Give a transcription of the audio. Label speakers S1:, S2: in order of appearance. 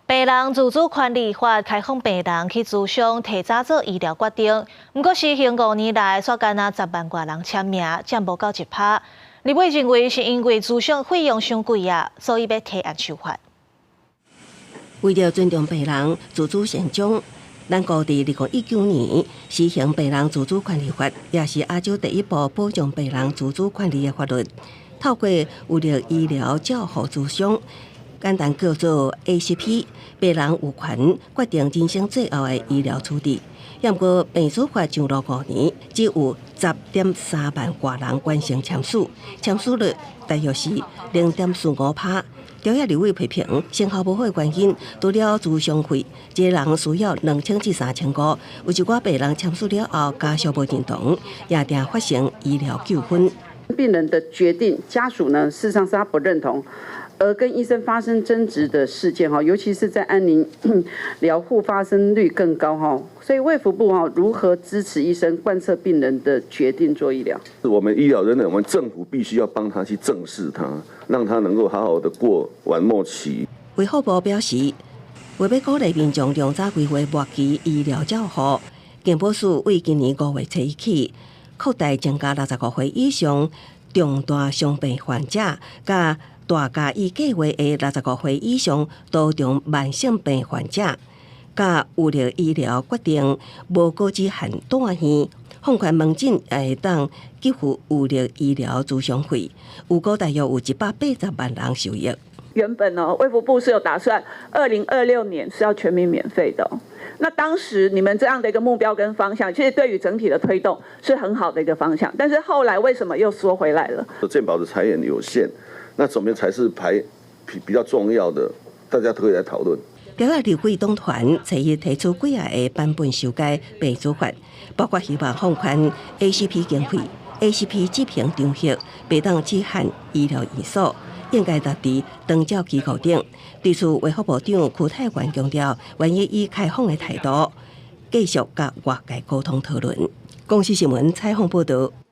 S1: 病人自主權利法開放病人去諮商提早做醫療決定，毋過施行5年來，煞干焦10萬外人簽名，佔無夠1%。立委認為是因為諮商費用傷貴啊，所以欲提案修法。
S2: 為著尊重病人自主善終，咱國佇2019年施行病人自主權利法，也是亞洲第一部保障病人自主權利的法律。透過有力醫療照護諮商，簡單叫做 ACP，病人有權決定人生最後的醫療處置。毋過病主法上路5年，只有10.3萬外人完成簽署，簽署率大約是0.45%。朝野立委批評成效無好的原因，除了諮商費，一個人需要2000至3000箍，有一寡病人簽署了後，家屬無認同，也定發生醫療糾紛。
S3: 病人的決定，家屬呢，事實上是他不認同，而跟醫生發生爭執的事件哈，尤其是在安寧療護發生率更高哈，所以衛福部哈如何支持醫生貫徹病人的決定做醫療？
S4: 我們醫療人員，我們政府必須要幫他去正視他，讓他能夠好好的過完末期。
S2: 衛福部表示，為欲鼓勵民眾量早規劃末期醫療照護，健保署為今年5月初一起，擴大增加65歲以上重大傷病患者，佮大家醫計劃的65歲以上多重慢性病患者，佮有力醫療決定無告知限住院，放寬門診會當給付有力醫療諮商費，預估大約有180萬人受益。
S5: 原本呢，衛福部是有打算2026年是要全民免費的。那當時你們這樣的一個目標跟方向，其實對於整體的推動是很好的一個方向。但是後來為什麼又縮回來了？
S4: 健保的財源有限，那怎麼才是排比較重要的？大家都可以來討論。
S2: 朝野立委黨團昨日提出幾仔個版本修改病主法，包括希望放寬 ACP 經費、ACP 執行場合，袂當只限醫療院所，應該落佇長照機構頂。對此，衛福部長邱泰源強調，願意以開放的態度，繼續佮外界溝通討論。公視新聞採訪報導。